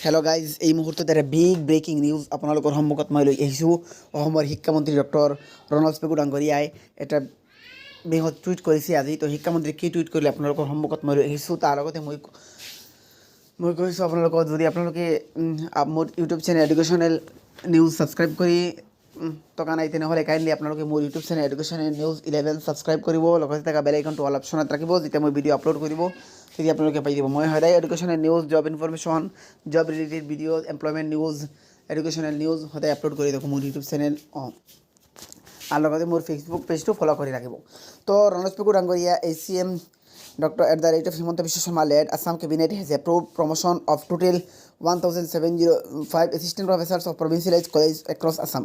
Hello' guys, এই মুহূৰ্তত এটা বিগ ব্ৰেকিং নিউজ আপোনালোকৰ সন্মুখত মই লৈ আহিছোঁ। অসমৰ শিক্ষামন্ত্ৰী ডক্টৰ ৰণোজ পেগু ডাঙৰীয়াই এটা বৃহৎ টুইট কৰিছে আজি। তো শিক্ষামন্ত্ৰী কি টুইট কৰিলে, আপোনালোকৰ সন্মুখত মই লৈ আহিছোঁ। তাৰ লগতে মই কৈছোঁ আপোনালোকক, যদি আপোনালোকে মোৰ YouTube channel educational news subscribe কৰি থকা নাই, তেনেহ'লে কাইণ্ডলি আপোনালোকে মোৰ YouTube channel educational news 11 subscribe কৰিব। লগতে থকা বেল আইকনটো অল অপশ্যনত ৰাখিব। যেতিয়া মই ভিডিঅ' আপলোড কৰিব, তেতিয়া আপোনালোকে পাই যাব। মই সদায় educational news, job information, job related video, employment news, educational news সদায় আপলোড কৰি থাকোঁ মোৰ ইউটিউব চেনেল। আৰু লগতে মোৰ ফেচবুক পেজটো ফ'ল' কৰি ৰাখিব। তো ৰণোজ পেগু ডাঙৰীয়া, ACM Doctor at the rate of Himanta Biswa Sarma led Assam Cabinet has approved promotion of total 1705 assistant professors of provincialized college across Assam.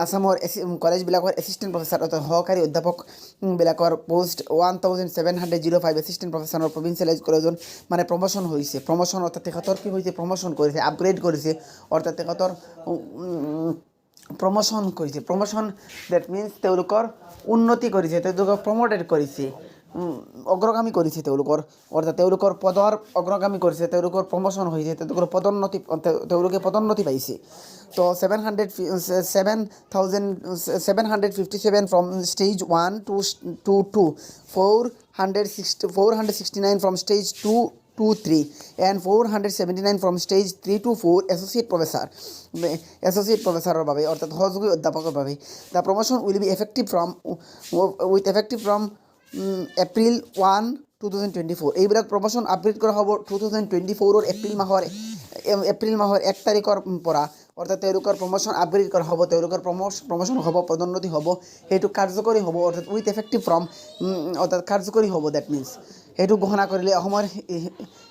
আছামৰ কলেজবিলাকৰ এছিষ্টেণ্ট প্ৰফেচাৰ অৰ্থাৎ সহকাৰী অধ্যাপকবিলাকৰ post 1705 assistant প্ৰফেচাৰৰ প্ৰভিঞ্চিয়েলাইজ কলেজত মানে promotion হৈছে। প্ৰমোশ্যন অৰ্থাৎ তেখেতৰ কি হৈছে? প্ৰমোশ্যন কৰিছে, আপগ্ৰেড কৰিছে, অৰ্থাৎ তেখেতৰ প্ৰমোশ্যন কৰিছে। প্ৰমোশ্যন, that means তেওঁলোকৰ উন্নতি কৰিছে, তেওঁলোকক প্ৰমোটেড কৰিছে, অগ্ৰগামী কৰিছে তেওঁলোকৰ, অৰ্থাৎ তেওঁলোকৰ পদৰ অগ্ৰগামী কৰিছে, তেওঁলোকৰ প্ৰমোশ্যন হৈছে, তেওঁলোকৰ পদোন্নতি, তেওঁলোকে পদোন্নতি পাইছে। তো 7757 from stage one to two, 469 from stage two to 3 and 479 from stage 3 to 4 associate professor, associate professor বাবে, অৰ্থাৎ সহযোগী অধ্যাপকৰ বাবে। The promotion will be effective from with effective from April 1, 2024. এইবিলাক প্ৰমোশ্যন আপগ্ৰেড কৰা হ'ব 2024ৰ এপ্ৰিল মাহৰ 1 তাৰিখৰ পৰা। অৰ্থাৎ তেওঁলোকৰ প্ৰমোশ্যন আপগ্ৰেড কৰা হ'ব, তেওঁলোকৰ প্ৰমোশ্যন হ'ব, পদোন্নতি হ'ব, সেইটো কাৰ্যকৰী হ'ব, অৰ্থাৎ উইথ এফেক্টিভ ফ্ৰম, অৰ্থাৎ কাৰ্যকৰী হ'ব। That means সেইটো ঘোষণা কৰিলে অসমৰ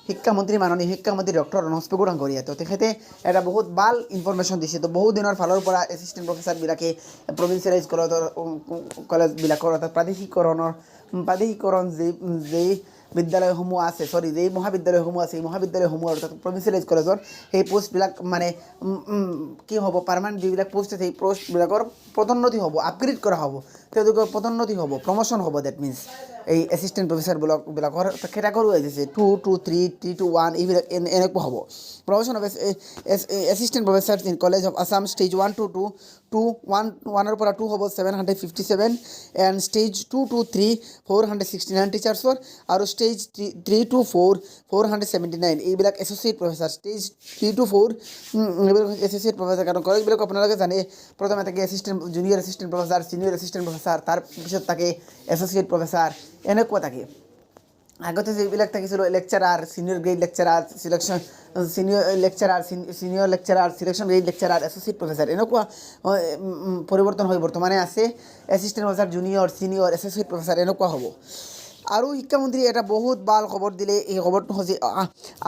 শিক্ষামন্ত্ৰী, মাননীয় শিক্ষামন্ত্ৰী ডক্টৰ ৰণোজ পেগু ডাঙৰীয়া। তো তেখেতে এটা বহুত ভাল ইনফৰমেশ্যন দিছে। তো বহু দিনৰ ফালৰ পৰা এছিষ্টেণ্ট প্ৰফেচাৰবিলাকে প্ৰভিঞ্চিয়েলাইজ কলেজৰ, কলেজবিলাকৰ, অৰ্থাৎ প্ৰাদেশিকৰণ যি যি বিদ্যালয়সমূহ আছে, চৰি, যেই মহাবিদ্যালয়সমূহ আছে, এই মহাবিদ্যালয়সমূহ অৰ্থাৎ প্ৰভিঞ্চিয়েলাইজ কলেজৰ সেই পোষ্টবিলাক মানে কি হ'ব? পাৰ্মানেণ্ট যিবিলাক পোষ্ট আছে, সেই পোষ্টবিলাকৰ পদোন্নতি হ'ব, আপগ্ৰেড কৰা হ'ব, তেওঁলোকৰ পদোন্নতি হ'ব, প্ৰমোশ্যন হ'ব। That means এই এছিষ্টেণ্ট প্ৰফেচাৰবিলাকৰ কেটাগৰী আহিছে two to three, three to one, এইবিলাক এনেকুৱা হ'ব। Promotion of assistant professor in college of Assam stage one to two two one, ওৱানৰ পৰা টু হ'ব 757 and stage two to three 469 টিচাৰ্ছৰ আৰু stage three to four 479। এইবিলাক associate professor, stage three to four এইবিলাক associate professor. কাৰণ কলেজবিলাক আপোনালোকে জানে, প্ৰথমে থাকে assistant, junior assistant professor, senior assistant professor, তাৰপিছত থাকে এছ'চিয়েট প্ৰফেচাৰ, এনেকুৱা থাকে। আগতে যিবিলাক থাকিছিল lecturer, senior grade lecturer, selection senior lecturer, senior lecturer, selection grade lecturer, associate professor, এনেকুৱা পৰিৱৰ্তন হৈ বৰ্তমানে আছে assistant professor, junior, senior, associate professor, এনেকুৱা হ'ব। আৰু শিক্ষামন্ত্ৰীয়ে এটা বহুত ভাল খবৰ দিলে। এই খবৰটো হৈছে,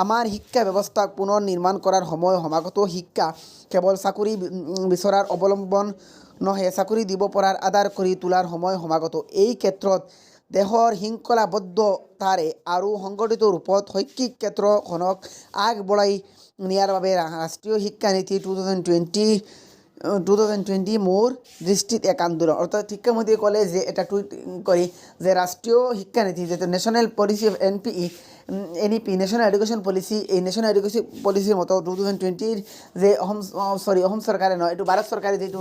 আমাৰ শিক্ষা ব্যৱস্থাক পুনৰ নিৰ্মাণ কৰাৰ সময় সমাগত। শিক্ষা কেৱল চাকৰি বিচৰাৰ অৱলম্বন নহয়, চাকৰি দিব পৰাৰ আধাৰ কৰি তোলাৰ সময় সমাগত। এই ক্ষেত্ৰত দেশৰ শৃংখলাবদ্ধতাৰে আৰু সংগঠিত ৰূপত শৈক্ষিক ক্ষেত্ৰখনক আগবঢ়াই নিয়াৰ বাবে ৰাষ্ট্ৰীয় শিক্ষানীতি 2020 মোৰ দৃষ্টিত এক আন্দোলন। অৰ্থাৎ শিক্ষামন্ত্ৰীয়ে ক'লে যে এটা টুইট কৰি যে ৰাষ্ট্ৰীয় শিক্ষানীতি, যিটো national policy of NPE, NEP, national education policy, এই নেশ্যনেল এডুকেশ্যন পলিচিৰ মতো 2020ৰ যে অসম, চৰি, অসম চৰকাৰে নহয়, এইটো ভাৰত চৰকাৰে যিটো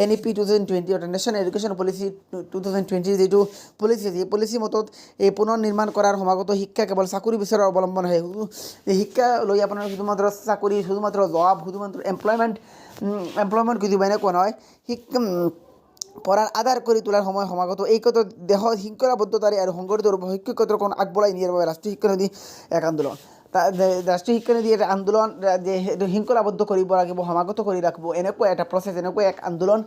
NEP 2020, অৰ্থাৎ নেশ্যনেল এডুকেশ্যন পলিচি 2020ৰ যিটো পলিচি আছে, এই পলিচি মতত এই পুনৰ নিৰ্মাণ কৰাৰ সমাগত। শিক্ষা কেৱল চাকৰি বিচৰাৰ অৱলম্বন হয়। এই শিক্ষা লৈ আপোনাৰ শুধুমাত্ৰ চাকৰি, শুধুমাত্ৰ জব, শুধুমাত্ৰ এমপ্লয়মেণ্ট খুজিব, এনেকুৱা নহয়। শিক্ষা পঢ়াৰ আধাৰ কৰি তোলাৰ সময় সমাগত। এই ক্ষেত্ৰত দেশৰ শৃংখলাবদ্ধতাৰে আৰু সংগঠিত ৰূপত শৈক্ষিক ক্ষেত্ৰখন আগবঢ়াই নিয়াৰ বাবে ৰাষ্ট্ৰীয় শিক্ষানীতি এক আন্দোলন। ৰাষ্ট্ৰীয় শিক্ষানীতি এটা আন্দোলন যে সেইটো শৃংখলাবদ্ধ কৰিব লাগিব, সমাগত কৰি ৰাখিব, এনেকুৱা এটা প্ৰচেছ, এনেকুৱা এক আন্দোলন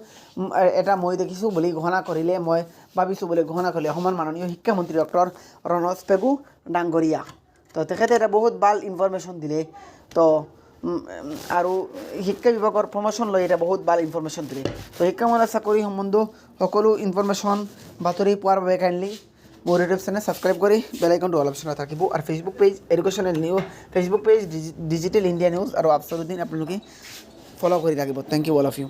এটা মই দেখিছোঁ বুলি ঘোষণা কৰিলে, মই ভাবিছোঁ বুলি ঘোষণা কৰিলে অসমৰ মাননীয় শিক্ষামন্ত্ৰী ডক্টৰ ৰণোজ পেগু ডাঙৰীয়া। তো তেখেতে এটা বহুত ভাল ইনফৰমেশ্যন দিলে। তো আৰু শিক্ষা বিভাগৰ প্ৰমোশ্যন লৈ এটা বহুত ভাল ইনফৰমেশ্যন দিলে। তো শিক্ষামূলক চাকৰি সম্বন্ধ সকলো ইনফৰমেশ্যন, বাতৰি পোৱাৰ বাবে কাইণ্ডলি মোৰ ইউটিউব চেনেল ছাবস্ক্ৰাইব কৰি বেল আইকনটো অল অপশ্যনত থাকিব আৰু Facebook page educational new, Facebook page digital India news আৰু আফসৰুদ্দিন আপোনালোকে ফ'ল' কৰি ৰাখিব। Thank you all of you.